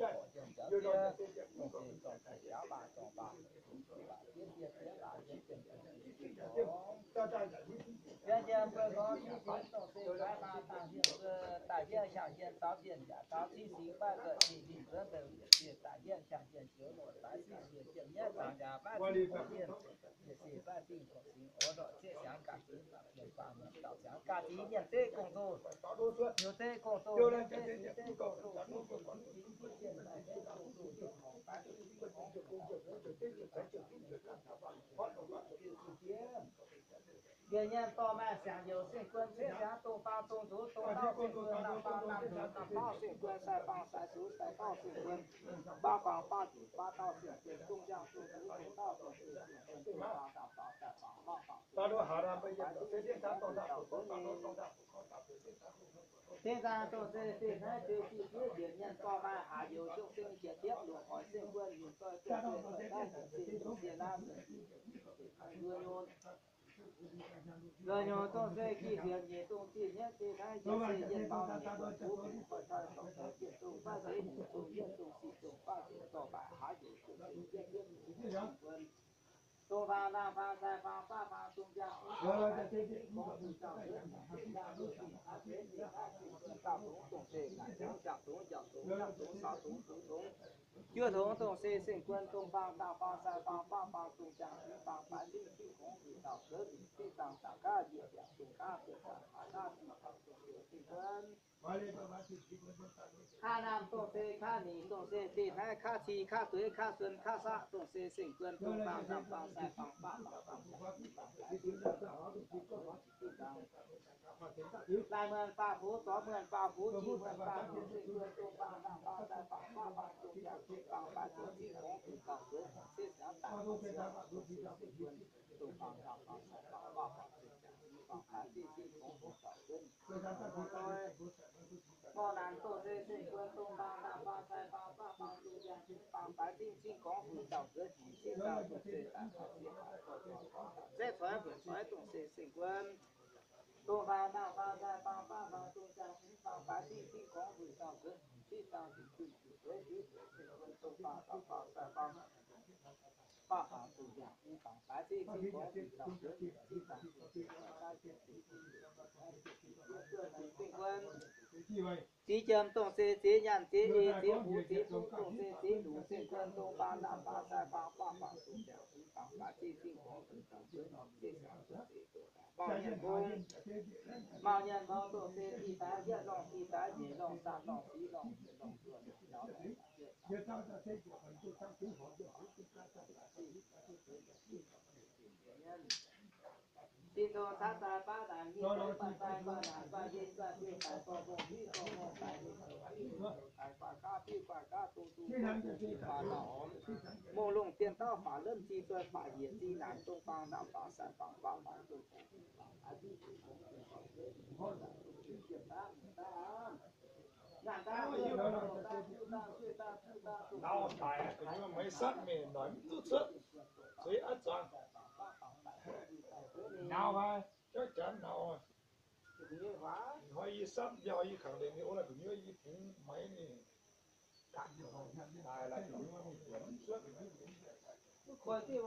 duqv horpc yiem njaaux diev, dongh se zorng-zeic jaauv baac zorng baac, baac diev diev diev baac yiem zienh zienh zienh zienh zorngx. Yiem yiem mbuo gorngv div fingx dongh se faix maa dangh mienh mbuo daaih hietv hiaangx jien zaux zienh yaac taux cingv singx guaiv ga'zinh mingh zuov ndouh yietc dieh daaih hietv hiaangx jien zioux loz daaih sieqv sie jiem nyaiv zangx njaaux maiv cingv gorx mienh, yietc siec maiv dingh gorx singx orv ndortv zieqv siangx ga'zinh baac mienh faang muoz dauh siangx ga'zinh mienh zeiv gong-zoh, nyouz zeiv gong-zoh, zeiv gong-zoh, Njiec nyanc dorh maaih siangx youz, seng guon cuotv siangx dongh faang dongh nzunc dongh dauh seng guon, naamh faang naamh nzunc naamh dauh seng guon, sai faang sai nzunc sai dauh seng guon, baav guangc baav juqc baav dauh seng guon, zungh ziangh zungh nzunc zungh dauh seng guon, zungh guon zungh faang daaih faaux daaih faaux mauv faaux. Dingh zaangc dongh se fih naaiv jiex fiev njiec nyanc dorh maaih haaix youz, zungv seng jiex diepv longc oix seng guon yunc doix guon yunc doix naaiv nzengc se yungc sie naaiv nzengc. Nzuonx nyunc. Loz-hnyungc dongh se gih nzuonx nyeic dongh zinh hnyouv zinh naaiv, yie se yietc dauh nyeic dongh kuv bingx koiv toi dorngc deix jienv dongh fai zeiz nyeic dongh yietv dongh sic dongh faah dongh dorh baac hlaax nyeic dongh se yietv yietv nyeic dongh guon. Dongh faang ndaangh faang sai faang faah faang dongh ziangh fingx faang fai zinh zinh gorngv zuqc dauh zuov nyeic zinh ziangh duqv zinh aqv, benx zinh aqv, zinh guon dauh dongz dongh se naaic dongz, ziangh dongz, njaaux dongz, njaaux dongz, saaux dongz, dongz dongz, juov dongz dongh se seng guon. Dongh faang ndaangh faang sai faang faah faang dongh ziangh fingx faang fai zinh zinh gorngv zuqc dauh zuov nyeic zinh ziangh daaih gaav njiec ziangh dongh gaav ziepc ziangh haaix gaav zinh ziangh dongh se seng guon. Kaav naamh dongh se kaav ningc dongh se zinh naaiv kaav ci kaav dueiv kaav suon kaav saqv dongh se seng guon. Dongh faang ndaangh faang sai faang faah faang dongh ziangh fingx faang fai zinh zinh gorngv zuqc dauh zuov nyeic zinh ziangh Laaih muonh faah fuv, zorqv muonh faah fuv, jiex muonh faah fuv, seng guon dongh faang ndaangh faang sai faang faah faang dongh ziangh fingx faang fai zinh zinh gorngv zuqc dauh zuov nyeic zinh ziangh daaih gaav ziepc ziangh dongh se seng guon. Dongh faang ndaangh faang sai faang faah faang dongh ziangh fingx faang fai zinh zinh gorngv zuqc dauh zuov nyeic zinh ziangh daaih gaav ziepc ziangh Mouh naanc dongh se seng guon dongh faang ndaangh faang sai faang faah faang dongh ziangh fingx faang fai zinh zinh gorngv zuqc dauh zuov nyeic zinh ziangh dongh se daaih gaav ziepc ziangh gorngv zuqc dauh zuov nyeic zinh ziangh daaih gaav ziepc ziangh Zaeqv coix buonc coix dongh se seng guon dongh faang ndaangh faang sai faang faah faang dongh ziangh fingx faang fai zinh zinh gorngv zuqc dauh zuov nyeic zinh ziangh daaih gaav ziepc ziangh Dongh faang ndaangh faang sai faang faah faang dongh ziangh fingx faang fai zinh zinh gorngv zuqc dauh zuov nyeic zinh ziangh daaih gaav ziepc ziangh Ziex jiem dongh se ziex nyaanh, ziex ei, ziex fuv, ziex zungv dongh se ziex lunc, seng guon dongh faang ndaangh faang sai faang faah faang dongh ziangh fingx faang fai zinh zinh gorngv zuqc dauh zuov nyeic zinh ziangh daaih gaav ziepc ziangh Mauh nyaanh mbuo, mauh nyaanh mbuo dongh se diqc daaih yietv lorngh, diqc daaih nyeic lorngh, saah lorngh, fiv lorngh, luoqc lorngh, Tin-Hungh caaiv daaih baav naanc, nyic daaih guaaih daaih, guaaih naanc guaaih yinh, guaaih biouv daaih dorh mbong, biouv dorh mbong daaih, guaaih gaav biouv guaaih gaav, dongh dungz dongh dongh biouv guaaih daaih ormx. Mongh longh dien dauh faatv lemv, zinh zoih faatv nyiec, zinh naanc dongh faang ndaangh faang sai faang faah faang dongh ziangh fingx faang fai zinh zinh gorngv zuqc dauh zuov nyeic zinh ziangh daaih gaav ziepc ziangh Nauz daic, gu'nyuoz maiv satv mingh, noic mv duqv cuotv, zuiz aqv zuangx. Nauz haic, jauv janx nauz. Ih hnoi yie satv, yie hnoi yie kangx leih ninh ov, laaix gu'nyuoz yie bungx maiv mingh. Daaih laaix gu'nyuoz mingh buatc mv cuotv.